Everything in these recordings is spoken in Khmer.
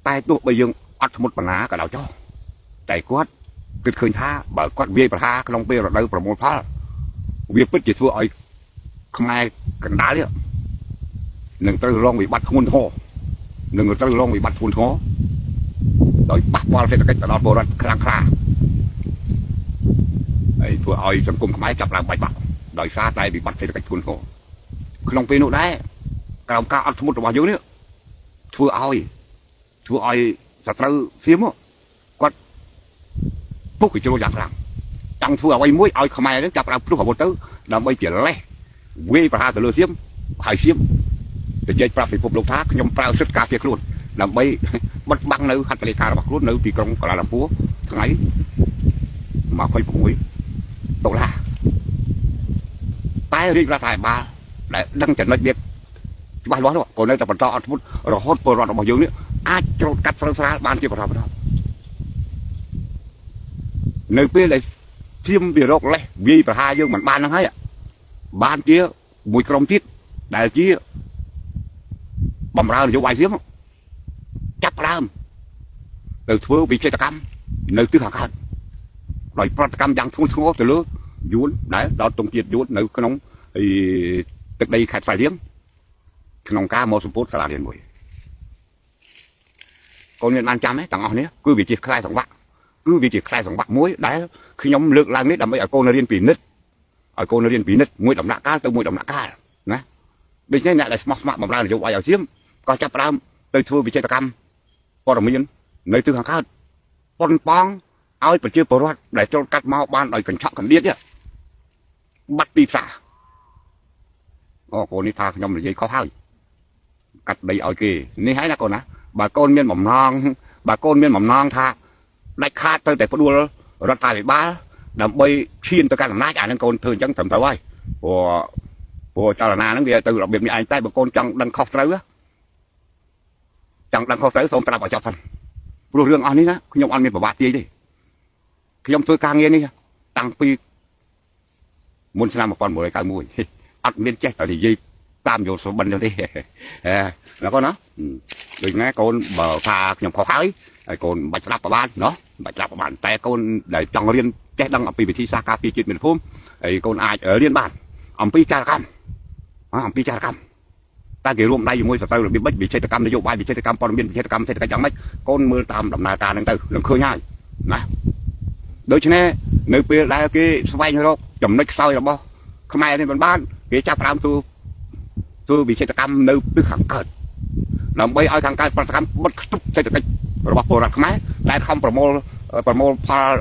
តែទោះបីយើងអត់ធ្មត់បណ្ណាក៏ដោយចុះតែគាត់គិតឃើញថាបើគាត់វាយប្រហារក្នុងពេលរដូវប្រមូលផលវាពិតជាធ្វើឲ្យខ្មែរកណ្ដាលនេះនឹងត្រូវរងវិបត្តិធ្ងន់ធ្ងរនឹងត្រូវរងវិបត្តិធ្ងន់ធ្ងរដោយប៉ះពាល់សេដ្ឋកិច្ចទៅដល់ពលរដ្ឋខ្លាំងក្លាហើយធ្វើឲ្យសង្គមខ្មែរចាប់ឡើងបែកបាក់ដោយសារតែវិបត្តិសេដ្ឋកិច្ចធ្ងន់ធ្ងរក្នុងពេលនោះដែរក្រោមការអត់ធ្មត់របស់យើងនេះធ្វើឲ្យសត្រូវសៀមគាត់ពុកកជ្រុលយ៉ាងខ្លាំងចង់ធ្វើអ្វីមួយឲ្យខ្មែរនឹងចាប់ដើមផ្ទុះអាវុធទៅដើម្បីជាលេសវាយប្រហារទៅលើសៀមហើយសៀមទៅជែកប្រាប់ពិភពលោកថាខ្ញុំប្រើសិទ្ធិការពារខ្លួនដើម្បីបិទបាំងនៅហត្ថលេខារបស់ខ្លួននៅទីក្រុងកូឡាឡាំពួរថ្ងៃ26តុលាតែរាជរដ្ឋាភិបាលដែលដឹងចំណុចវាច្បាស់លាស់នោះក៏នៅតែបន្តអត់ធ្មត់រហូតពលរដ្ឋរបស់យើងនេះអាចច្រូតកាត់ស្រូវស្រាលបានជាបន្តបន្តនៅពេលដែលធៀមវារកលេសវាយប្រហារយើងមិនបានហ្នឹងហើយបានជាមួយក្រុមទៀតដែលជាបំរើនយោបាយសៀមចាប់ផ្ដើមទៅធ្វើវិចិត្រកម្មនៅទិសខាងកើតដោយប្រតិកម្មយ៉ាងធ្ងន់ធ្ងរទៅលើយួនដែលដល់ទងជាតិយួននៅក្នុងទឹកដីខេត្តស្វាយរៀងក្នុងការមកសម្ពោធសាលារៀនមួយកូនមានបានចាំទេទាំងអស់នេះគឺវាជាខ្សែសង្វាក់គឺវាជាខ្សែសង្វាក់មួយដែលខ្ញុំលើកឡើងនេះដើម្បីឲ្យកូនរៀនពិនិត្យឲ្យកូនរៀនពិនិត្យមួយដំណាក់កាលទៅមួយដំណាក់កាលណាដូច្នេះអ្នកដែលស្មោះស្ម័គ្របម្រើនយោបាយឲ្យសៀមក៏ចាប់ផ្ដើមទៅធ្វើវិចិត្រកម្មព័ត៌មាននៅទិសខាងកើតប៉ុនប៉ងឲ្យប្រជាពលរដ្ឋដែលចូលកាត់មកបានដោយកញ្ឆក់កណ្ដៀតបាត់ទីផ្សារអូកូននេះថាខ្ញុំនិយាយខុសហើយកាត់ដីឲ្យគេនេះហើយណាកូនណាបើកូនមានបំណងបើកូនមានបំណងថាដាច់ខាតទៅតែផ្ដួលរដ្ឋាភិបាលដើម្បីឈានទៅកាន់អំណាចអានឹងកូនធ្វើអញ្ចឹងត្រឹមត្រូវហើយព្រោះចលនាហ្នឹងវាទៅរបៀបនេះឯងតែបើកូនចង់ដឹងខុសត្រូវចង់ដឹងខុសត្រូវសូមប្រាប់ឲ្យចប់សិនព្រោះរឿងអស់នេះណាខ្ញុំអត់មានប្រវត្តិទាយទេខ្ញុំធ្វើការងារនេះតាំងពីមុនឆ្នាំ1991អត់មានចេះតែនិយាយតាមយោសុបិនទេហេណាកូនណាដូចណាកូនបើថាខ្ញុំខុសហើយហើយកូនមិនបាច់ស្ដាប់ក៏បានណោះមិនបាច់ស្ដាប់ក៏បានតែកូនដែលចង់រៀនចេះដឹងអំពីវិធីសាស្ត្រការពារជាតិមាតុភូមិហើយកូនអាចរៀនបានអំពីចារកម្មអំពីចារកម្មតើគេរួមដៃជាមួយសត្រូវរបៀបម៉េចវិចិត្រកម្មនយោបាយវិចិត្រកម្មព័ត៌មានវិចិត្រកម្មសេដ្ឋកិច្ចយ៉ាងម៉េចកូនមើលតាមដំណើរការហ្នឹងទៅនឹងឃើញហើយណាដូច្នេះនៅពេលដែលគេស្វែងរកចំណុចខ្សោយរបស់ខ្មែរនេះមិនបានគេចាប់ផ្ដើមធ្វើវិចិត្រកម្មនៅទិសខាងកើតដើម្បីឲ្យខាងកើតប្រតិកម្មបិទខ្ទប់សេដ្ឋកិច្ចរបស់ពលរដ្ឋខ្មែរដែលខំប្រមូលផល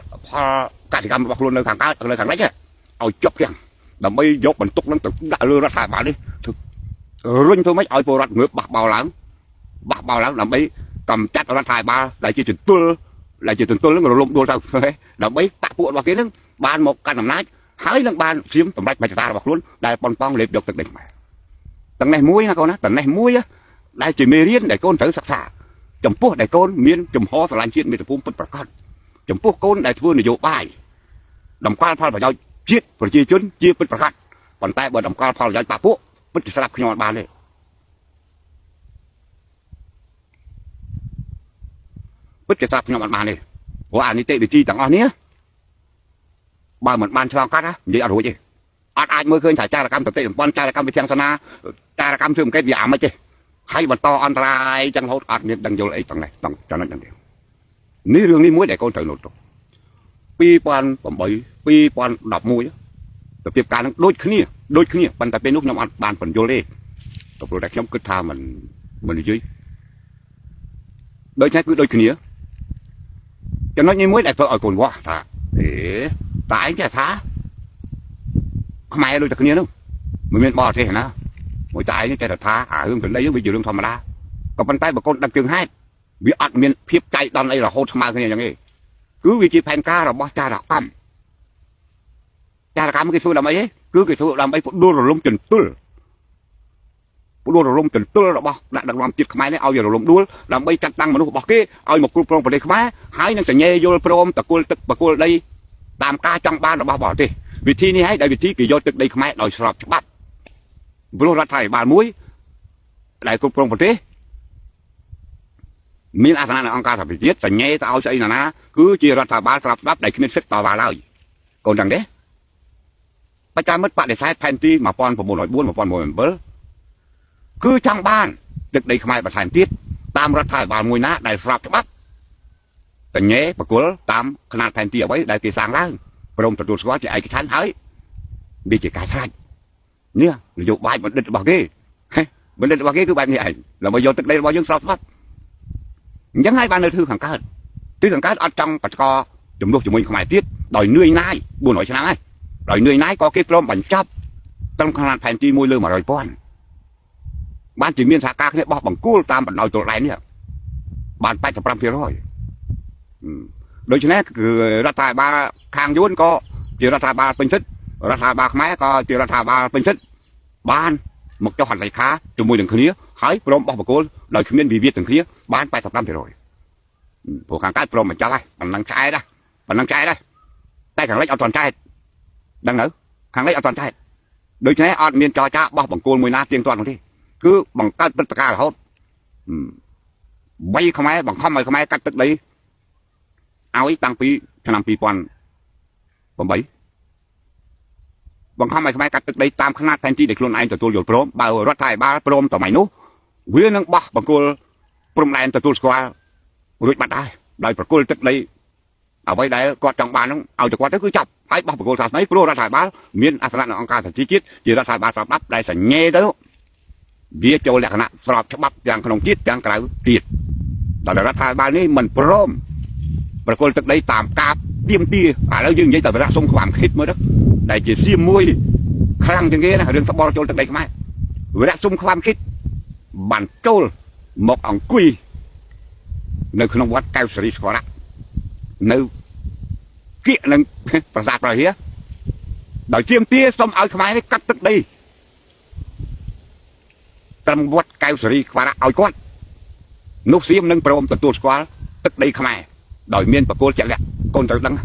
កសិកម្មរបស់ខ្លួននៅខាងកើតនៅខាងលិចឲ្យជាប់ទាំងដើម្បីយកបន្ទុកនឹងទៅដាក់លើរដ្ឋាភិបាលនេះរុញធ្វើម៉េចឲ្យពលរដ្ឋងើបបះបោឡើងបះបោឡើងដើម្បីកម្ចាត់រដ្ឋាភិបាលដែលជាចន្ទុលដែលជាទន្ទុលនឹងរលំដួលទៅដើម្បីបាក់ពួករបស់គេនឹងបានមកកាន់អំណាចហើយនឹងបានព្រាមសម្រេចមជ្ឈការរបស់ខ្លួនដែលប៉ុនប៉ងលេបយកទឹកដីខ្មែរទាំងនេះមួយណាកូនណាទាំងនេះមួយដែលជាមេរៀនដែលកូនត្រូវសិក្សាចំពោះដែលកូនមានចំហស្រឡាញ់ជាតិមាតុភូមិពិតប្រាកដចំពោះកូនដែលធ្វើនយោបាយតម្កល់ផលប្រយោជន៍ជាតិប្រជាជនជាពិតប្រាកដប៉ុន្តែបើតម្កល់ផលប្រយោជន៍បាក់ពួកពិតជាស្រាប់ខ្ញុំអត់បានទេពិតជាស្រាប់ខ្ញុំអត់បានទេព្រោះអានីតិវិធីទាំងអស់នេះបើមិនបានឆ្លងកាត់និយាយអត់រួចទេអត់អាចមើលឃើញថាចារកម្មសតិសម្ព័ន្ធចារកម្មវិទ្យាសានាចារកម្មធ្វើអង្កេតវាអាម៉េចទេហើយបន្តអន្តរាយចឹងរហូតអត់មានដឹងយល់អីទាំងនេះទាំងចំណុចហ្នឹងទេនេះរឿងនេះមួយដែលកូនត្រូវណូតទុក2008 2011សភាពការនឹងដូចគ្នាដូចគ្នាប៉ុន្តែពេលនោះខ្ញុំអត់បានបញ្យល់ទេព្រោះតែខ្ញុំគិតថាមិននិយាយដូច្នេះគឺដូចគ្នាចំណុចនេះមួយដែលធ្វើឲ្យកូនវាស់ថាអេតែឯងចេះថាខ្មែរដូចតែគ្នានោះមិនមានបរទេសណាមួយតែឯងចេះតែថាអារឿងកណ្ដីវាជារឿងធម្មតាក៏ប៉ុន្តែបើកូនដឹកជើងហេតុវាអត់មានភាពចៃដន្យអីរហូតស្មើគ្នាយ៉ាងទេគឺវាជាផែនការរបស់ចារកម្មចារកម្មគេធ្វើដើម្បីអីគឺគេធ្វើដើម្បីផ្ដួលរលំចន្ទុលផ្ដួលរលំចន្ទុលរបស់អ្នកដឹកនាំជាតិខ្មែរនេះឲ្យវារលំដួលដើម្បីចាត់តាំងមនុស្សរបស់គេឲ្យមកគ្រប់គ្រងប្រទេសខ្មែរហើយនឹងសញ្ញេយល់ព្រមតកុលទឹកបកុលដីតាមការចង់បានរបស់បរទេសវិធីនេះហើយដែលវិធីគេយកទឹកដីខ្មែរដោយស្របច្បាប់ព្រោះរដ្ឋាភិបាលមួយដែលគ្រប់គ្រងប្រទេស មានអាសនៈនៅអង្គការសហប្រជាជាតិសញ្ញេទៅឲ្យស្អីណាណាគឺជារដ្ឋាភិបាលស្របច្បាប់ដែលគ្មានសិទ្ធិតវ៉ាឡើយកូនចឹងទេបច្ចាមិត្តបដិសេធផែនទី1904 1907គឺចង់បានទឹកដីខ្មែរបន្ថែមទៀតតាមរដ្ឋាភិបាលមួយណាដែលស្របច្បាប់សញ្ញេបកគលតាមຂະຫນាតផែនទីអ្វីដែលគេសាងឡើងព្រមទទួលស្គាល់ជាឯកច្ឆន្ទហើយវាជាការស្រេចនេះនយោបាយបណ្ឌិតរបស់គេបណ្ឌិតរបស់គេគឺបែបនេះឯងដើម្បីយកទឹកដីរបស់យើងស្របច្បាប់អញ្ចឹងហើយបាននៅទិសខាងកើតទិសខាងកើតអត់ចង់បច្កចំនួនជាមួយខ្មែរទៀតដោយនឿយណាយ400ឆ្នាំហើយដោយនឿយណាយក៏គេព្រមបញ្ចប់ត្រឹមຂະຫນាតផែនទី1លើ100ពាន់បានជាមានសហការគ្នាបោះបង្គោលតាមបណ្ដោយទល់ដែននេះបាន85%ដូច្នេះគឺរដ្ឋាភិបាលខាងយួនក៏ជារដ្ឋាភិបាលពេញសិទ្ធិរដ្ឋាភិបាលខ្មែរក៏ជារដ្ឋាភិបាលពេញសិទ្ធិបានមកចុះហត្ថលេខាជាមួយនឹងគ្នាហើយព្រមបោះបង្គោលដោយគ្មានវិវាទទាំងគ្នាបាន85%ព្រោះខាងកើតព្រមបញ្ចប់ហើយប៉ុណ្ណឹងឆ្អែតដែរប៉ុណ្ណឹងឆ្អែតដែរតែខាងលិចអត់ទាន់ឆ្អែតដឹងនៅខាងលិចអត់ទាន់ឆ្អែតដូច្នេះអត់មានចរចាបោះបង្គោលមួយណាទៀងទាត់នោះទេគឺបង្កើតព្រឹត្តិការណ៍រហូតបីខ្មែរបង្ខំឲ្យខ្មែរកាត់ទឹកដីឲ្យតាំងពីឆ្នាំ2008បង្ខំឲ្យខ្មែរកាត់ទឹកដីតាមຂະຫນាតផែនទីដែលខ្លួនឯងទទួលយល់ព្រមបើរដ្ឋាភិបាលព្រមសម័យនោះវានឹងបោះបង្គោលព្រំដែនទទួលស្គាល់រួចបាត់ដែរដោយប្រគល់ទឹកដីអ្វីដែលគាត់ចង់បាននោះឲ្យទៅគាត់ទៅគឺចាប់ហើយបោះបង្គោលសាសនាព្រោះរដ្ឋាភិបាលមានអាសនៈនៅអង្គការសហជីវជាតិជារដ្ឋាភិបាលស្របច្បាប់ដែលសញ្ញេទៅវាចូលលក្ខណៈស្របច្បាប់ទាំងក្នុងជាតិទាំងក្រៅទៀតដល់រដ្ឋាភិបាលនេះមិនព្រមប្រគល់ទឹកដីតាមការទៀមទាឥឡូវយើងនិយាយតែវរៈសុំក្បាលខិតមើលទៅដែលជាសៀមមួយខ្លាំងជាងគេណារឿងស្បល់ចូលទឹកដីខ្មែរវរៈសុំក្បាលខិតបានចូលមកអង្គុយនៅក្នុងវត្តកៅសេរីស្ករៈនៅគៀកនឹងប្រាសាទព្រះវិហារដោយទៀមទាសុំឲ្យខ្មែរនេះកាត់ទឹកដីត្រឹមវត្តកៅសេរីស្ករៈឲ្យគាត់នោះសៀមនឹងព្រមទទួលស្គាល់ទឹកដីខ្មែរដោយមានបកគលជាក់លាក់កូនត្រូវដឹង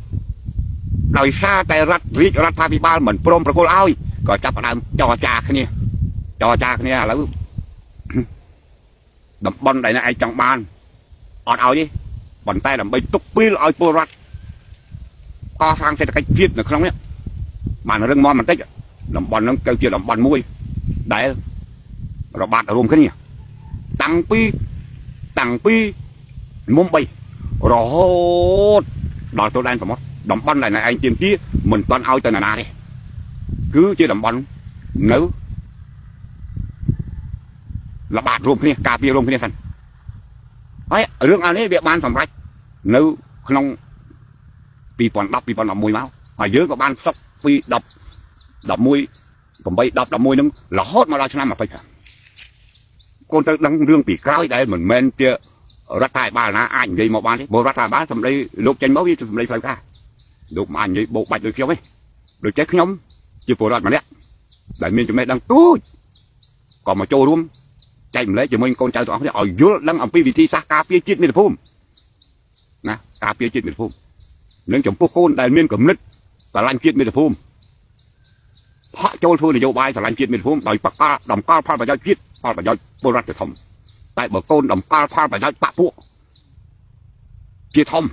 ដោយសារតែរដ្ឋរាជរដ្ឋាភិបាលមិនព្រមប្រគល់ឲ្យក៏ចាប់ផ្ដើមចរចាគ្នាចរចាគ្នាឥឡូវតំបន់ដែលឯងចង់បានអត់ឲ្យទេប៉ុន្តែដើម្បីទុកពេលឲ្យពលរដ្ឋកសាងសេដ្ឋកិច្ចជាតិនៅក្នុងនេះបានរឹងមាំបន្តិចតំបន់ហ្នឹងទៅជាតំបន់មួយដែលរបបាតរួមគ្នាតាំងពីតាំងពីមុំ3រហូតដល់ទៅដែនសមុទ្រតំបន់ដែលឯងទៀមទាមិនទាន់ឲ្យទៅណាណាទេគឺជាតំបន់នៅល្បាតរួមគ្នាការពាររួមគ្នាសិនហើយរឿងអស់នេះវាបានសម្រេចនៅក្នុង2010 2011មកហើយយើងក៏បានសុកពី10 11 8 10 11ហ្នឹងរហូតមកដល់ឆ្នាំ25កូនត្រូវដឹងរឿងពីក្រោយដែលមិនមែនជារដ្ឋាភិបាលណាអាចនិយាយមកបានទេព្រោះរដ្ឋាភិបាលសម្ដីលោកចេញមកវាជាសម្ដីផ្លូវការលោកមិនអាចនិយាយបោកបាច់ដូចខ្ញុំទេដូចចេះខ្ញុំជាពលរដ្ឋម្នាក់ដែលមានចំណេះដឹងទូចក៏មកចូលរួមចែកម្លែកជាមួយកូនចៅទាំងអស់គ្នាឲ្យយល់ដឹងអំពីវិធីសាស្ត្រការពារជាតិមាតុភូមិណាការពារជាតិមាតុភូមិនិងចំពោះកូនដែលមានគំនិតស្រឡាញ់ជាតិមាតុភូមិផកចូលធ្វើនយោបាយស្រឡាញ់ជាតិមាតុភូមិដោយបកលតម្កល់ផលប្រយោជន៍ជាតិផលប្រយោជន៍ពលរដ្ឋជាធំតែបើកូនតម្កល់ផលប្រយោជន៍បពពួកជាធំ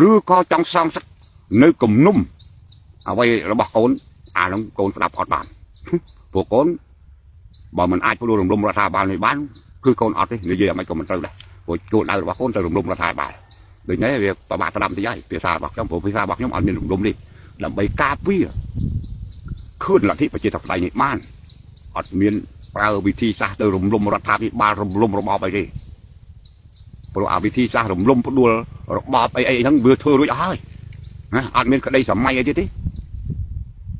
ឬក៏ចង់សងសឹកនៅគំនុំអ្វីរបស់កូនអានោះកូនស្ដាប់អត់បានព្រោះកូនបើមិនអាចផ្ដួលរំលំរដ្ឋាភិបាលនេះបានគឺកូនអត់ទេនិយាយអ្វីក៏មិនត្រូវដែរព្រោះគោលដៅរបស់កូនទៅរំលំរដ្ឋាភិបាលដូច្នេះវាពិបាកស្ដាប់បន្តិចហើយភាសារបស់ខ្ញុំព្រោះភាសារបស់ខ្ញុំអត់មានរំលំនេះដើម្បីការពារខឿនលទ្ធិប្រជាធិបតេយ្យនេះបានអត់មានប្រើវិធីសាស្ត្រទៅរំលំរដ្ឋាភិបាលរំលំរបបអីទេព្រោះអាវិធីសាស្ត្ររំលំផ្ដួលរបបអីអីហ្នឹងវាធ្វើរួចអស់ហើយណាអត់មានក្តីសម័យអីទៀតទេ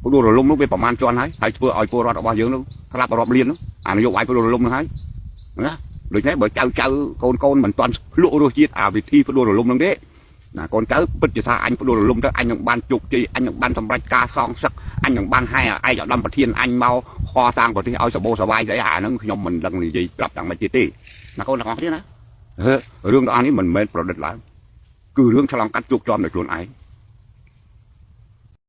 ផ្ដួលរលំនោះវាប្រមាណជាន់ហើយហើយធ្វើឲ្យពលរដ្ឋរបស់យើងនោះស្លាប់រាប់លាននោះអានយោបាយផ្ដួលរលំនោះហើយណាដូច្នេះបើចៅចៅកូនកូនមិនទាន់ភ្លក់រសជាតិអាវិធីផ្ដួលរលំនោះទេណាកូនចៅពិតជាថាអញផ្ដួលរលំទៅអញនឹងបានជោគជ័យអញនឹងបានសម្រេចការសងសឹកអញនឹងបានហែឯកឧត្តមប្រធានអញមកខសាងប្រទេសឲ្យសម្បូរសប្បាយស្អីអាហ្នឹងខ្ញុំមិនដឹងនិយាយប្រាប់យ៉ាងម៉េចទៀតទេណាកូនទាំងអស់គ្នាណារឿងទាំងអស់នេះមិនមែនប្រឌិតឡើងគឺរឿងឆ្លងកាត់ជោគជាំដោយខ្លួនឯង។